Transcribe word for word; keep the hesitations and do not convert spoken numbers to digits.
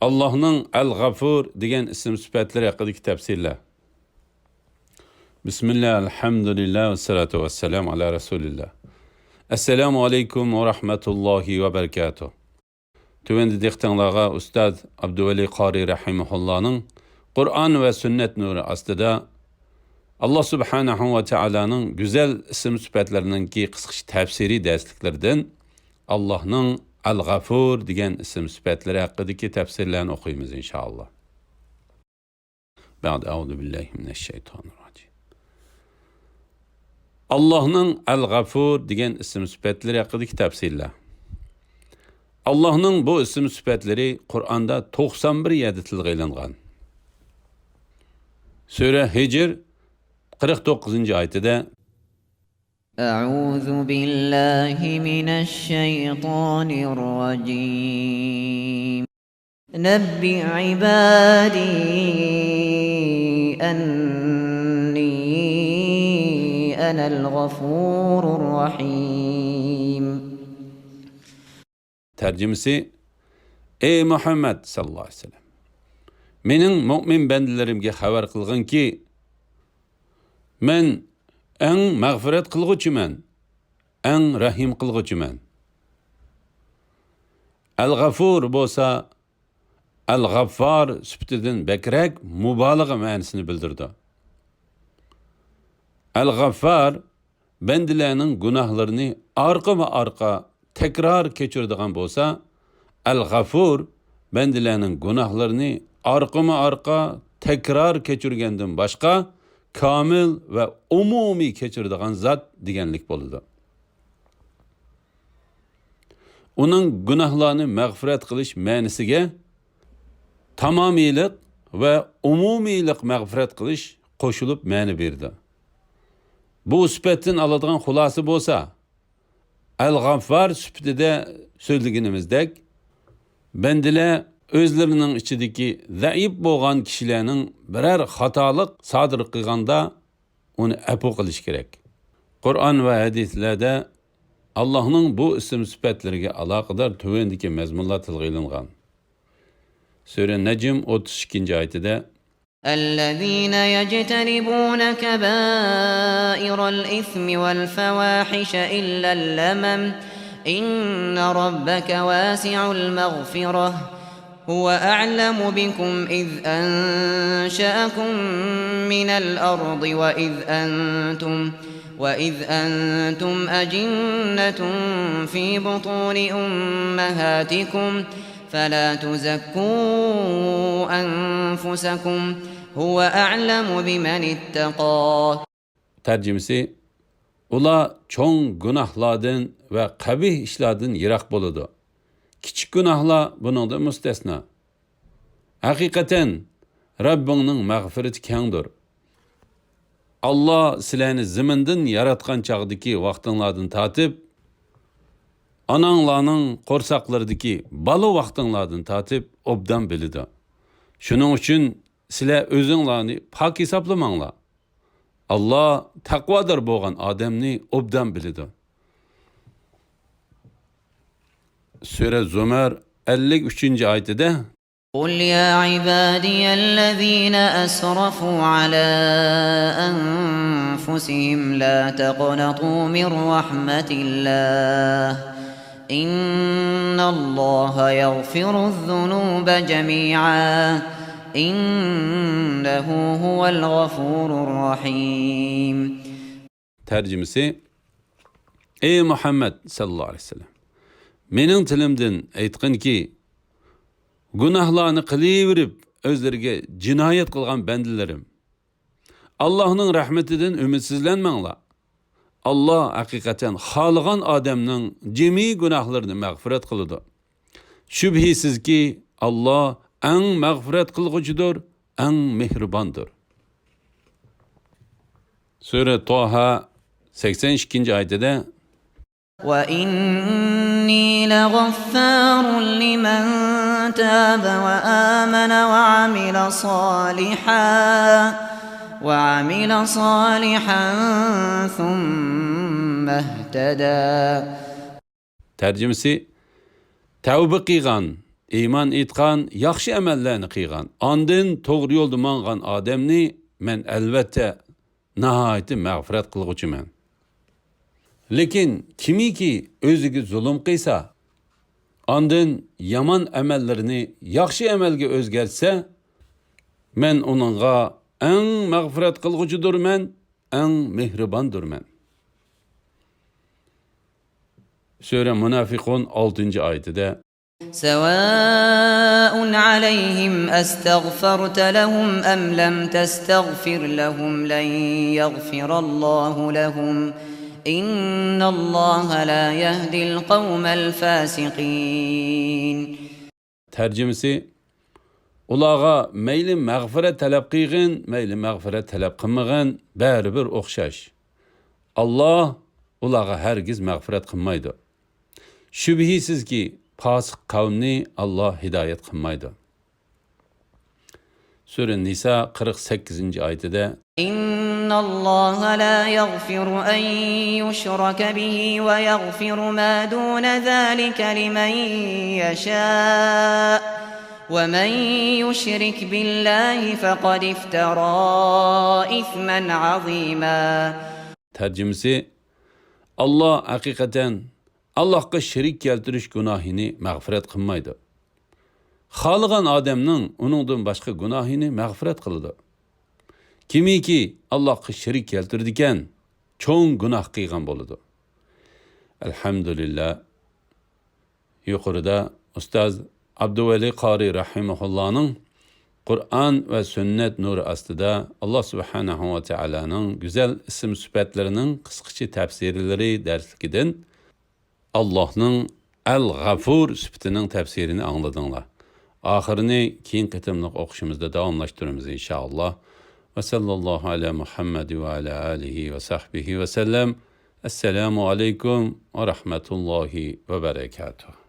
ئاللاھنىڭ ئەل-غەفۇر دېگەن ئىسىم سۈپەتلىرى ھەققىدىكى تەپسىرلەر. بىسمىللا، ئەلھەمدۇلىللا، ۋەسسالاتۇ ۋەسسالامۇ ئالا رەسۇلىللا. ئەسسالامۇ ئەلەيكۇم ۋە رەھمەتۇللاھى ۋە بەرىكاتۇھ. تۆۋەندە دىققىتىڭلارغا ئۇستاز ئابدۇۋەلى قارى رەھىمەھۇللانىڭ قۇرئان ۋە سۈننەت نۇرى ئاستىدا ئاللا سۇبھانەھۇ ۋە تائالانىڭ گۈزەل ئىسىم سۈپەتلىرىنىڭكى قىسقىچە تەپسىرىي دەرسلىكلىرىدىن ئاللاھنىڭ ئەل-غەفۇر دېگەن ئىسىم سۈپەتلىرى ھەققىدىكى تەپسىرلەرنى ئوقۇيمىز، ئىنشائاللا. بەئد، ئەئۇزۇ بىللاھى مىنەششەيتانىرراجىم. ئاللاھنىڭ ئەل-غەفۇر دېگەن ئىسىم سۈپەتلىرى ھەققىدىكى تەپسىرلەر. ئاللاھنىڭ بۇ ئىسىم سۈپەتلىرى قۇرئاندا توقسان بىر يەردە تىلغا ئېلىنغان. سۈرە ھىجر، قىرىق توققۇزىنچى ئايىتىدە، أعوذ بالله من الشيطان الرجيم. نبئ عبادي أني أنا الغفور الرحيم. تەرجىمىسى، ئەي مۇھەممەد ساللاللاھۇ ئەلەيھى ۋەسەللەم، مېنىڭ مۆمىن بەندىلىرىمگە خەۋەر قىلغىنكى، مەن ئەڭ مەغپىرەت قىلغۇچىمەن، ئەڭ رەھىم قىلغۇچىمەن. ئەل-غەفۇر بولسا ئەل-غەففار سۈپىتىدىن بەكرەك مۇبالىغە مەنىسىنى بىلدۈرىدۇ. ئەل-غەففار بەندىلەرنىڭ گۇناھلىرىنى ئارقىمۇ ئارقا تەكرار كەچۈرىدىغان بولسا، ئەل-غەفۇر بەندىلەرنىڭ گۇناھلىرىنى ئارقىمۇ ئارقا تەكرار كەچۈرگەندىن باشقا كامىل ۋە ئومۇمىي كەچۈرىدىغان زات دېگەنلىك بولىدۇ. ئۇنىڭ گۇناھلارنى مەغپىرەت قىلىش مەنىسىگە تامامىيلىق ۋە ئومۇمىيلىق مەغپىرەت قىلىش قوشۇلۇپ مەنە بېرىدۇ. بۇ سۈپەتتىن ئالىدىغان خۇلاسە بولسا، ئەل-غەففار سۈپىتىدە سۆزلىگىنىمىزدەك، بەندىلەر ئۆزلىرىنىڭ ئىچىدىكى زەئىپ بولغان كىشىلەرنىڭ بىرەر خاتالىق سادىر قىلغاندا، ئۇنى ئەپۇ قىلىش كېرەك. قۇرئان ۋە ھەدىسلەردە ئاللاھنىڭ بۇ ئىسىم سۈپەتلىرىگە ئالاقىدار تۆۋەندىكى مەزمۇنلار تىلغا ئېلىنغان. سۈرە نەجم ئوتتۇز ئىككىنچى ئايىتىدە، الذين يجتنبون كبائر الإثم والفواحش إلا اللمم إن ربك واسع المغفرة هو أعلم بكم إذ أنشأكم من الأرض وإذ أنتم، وإذ أنتم أجنة في بطون أمهاتكم فلا تزكوا أنفسكم هو أعلم بمن اتقى. تەرجىمىسى، ئۇلار چوڭ گۇناھلاردىن ۋە قەبىھ ئىشلاردىن يىراق بولىدۇ. كىچىك گۇناھلار بۇنىڭدىن مۇستەسنا. ھەقىقەتەن، رەببىڭنىڭ مەغپىرىتى كەڭدۇر. ئاللا سىلەرنى زېمىندىن ياراتقان چاغدىكى ۋاقتىڭلاردىن تارتىپ، ئاناڭلارنىڭ قورساقلىرىدىكى بالا ۋاقتىڭلاردىن تارتىپ ئوبدان بىلىدۇ. شۇنىڭ ئۈچۈن سىلەر ئۆزۈڭلارنى پاك ھېسابلىماڭلار. ئاللا تەقۋادار بولغان ئادەمنى ئوبدان بىلىدۇ. سۈرە زۇمەر ئەللىك ئۈچىنچى ئايىتىدە، قل يا عبادي الذين أسرفوا على أنفسهم لا تقنطوا من رحمة الله إن الله يغفر الذنوب جميعا إنه هو الغفور الرحيم. تەرجىمىسى، ئەي مۇھەممەد ساللاللاھۇ ئەلەيھى ۋەسەللەم، مېنىڭ تىلىمدىن ئېيتقىنكى، گۇناھلارنى قىلىۋېرىپ ئۆزلىرىگە جىنايەت قىلغان بەندىلىرىم، ئاللاھنىڭ رەھمىتىدىن ئۈمىدسىزلەنمەڭلار. ئاللا ھەقىقەتەن خالىغان ئادەمنىڭ جىمى گۇناھلىرىنى مەغپىرەت قىلىدۇ. شۈبھىسىزكى، ئاللا ئەڭ مەغپىرەت قىلغۇچىدۇر، ئەڭ مېھرىباندۇر. سۈرە توھا سەكسەن ئىككىنچى ئايىتىدە، وإني لغفار لمن تاب وآمن وعمل صالحا وعمل صالحا ثم اهتدى. تەرجىمىسى، تەۋبە قىلغان، ئىمان ئېيتقان، ياخشى ئەمەللەرنى قىلغان، ئاندىن توغرا يولدا ماڭغان ئادەمنى مەن ئەلۋەتتە ناھايىتى مەغپىرەت قىلغۇچىمەن. لېكىن كىمكى ئۆزىگە زۇلۇم قىلسا، ئاندىن يامان ئەمەللىرىنى ياخشى ئەمەلگە ئۆزگەرتسە، مەن ئۇنىڭغا ئەڭ مەغپىرەت قىلغۇچىدۇرمەن، ئەڭ مېھرىباندۇرمەن. سۈرە مۇنافىقۇن ئالتىنچى ئايىتىدە، سواء عليهم أستغفرت لهم أم لم تستغفر لهم لن يغفر الله لهم إن الله لا يهدي القوم الفاسقين. تەرجىمىسى، ئۇلارغا مەيلى مەغپىرەت تەلەپ قىلغىن، مەيلى مەغپىرەت تەلەپ قىلمىغىن، بەرىبىر ئوخشاش. ئاللا ئۇلارغا ھەرگىز مەغپىرەت قىلمايدۇ. شۈبھىسىزكى، پاسىق قەۋمنى ئاللا ھىدايەت قىلمايدۇ. سۈرە نىسا قىرىق سەككىزىنچى ئايىتىدە، إن الله لا يغفر أن يشرك به ويغفر ما دون ذلك لمن يشاء ومن يشرك بالله فقد افترى إثما عظيما. تەرجىمىسى، ئاللا ھەقىقەتەن ئاللاھقا شېرىك كەلتۈرۈش گۇناھىنى مەغپىرەت قىلمايدۇ. خالىغان ئادەمنىڭ ئۇنىڭدىن باشقا گۇناھىنى مەغپىرەت قىلىدۇ. كىمكى ئاللاھقا شېرىك كەلتۈرىدىكەن، چوڭ گۇناھ قىلغان بولىدۇ. ئەلھەمدۇلىللا. يۇقىرىدا ئۇستاز ئابدۇۋەلى قارى رەھىمەھۇللانىڭ قۇرئان ۋە سۈننەت نۇرى ئاستىدا ئاللا سۇبھانەھۇ ۋە تائالانىڭ گۈزەل ئىسىم سۈپەتلىرىنىڭ قىسقىچە تەپسىرلىرى دەرسلىكىدىن ئاللاھنىڭ ئەل غەفۇر سۈپىتىنىڭ تەپسىرىنى ئاڭلىدىڭلار. ئاخىرىنى كېيىنكى قېتىملىق ئوقۇشىمىزدا داۋاملاشتۇرىمىز، ئىنشائاللا. ۋە سەللەللاھۇ ئەلا مۇھەممەد ۋە ئەلا ئالىھى ۋە سەھبىھى ۋە سەللەم. ئەسسالامۇ ئەلەيكۇم ۋە رەھمەتۇللاھى ۋە بەرەكاتۇھ.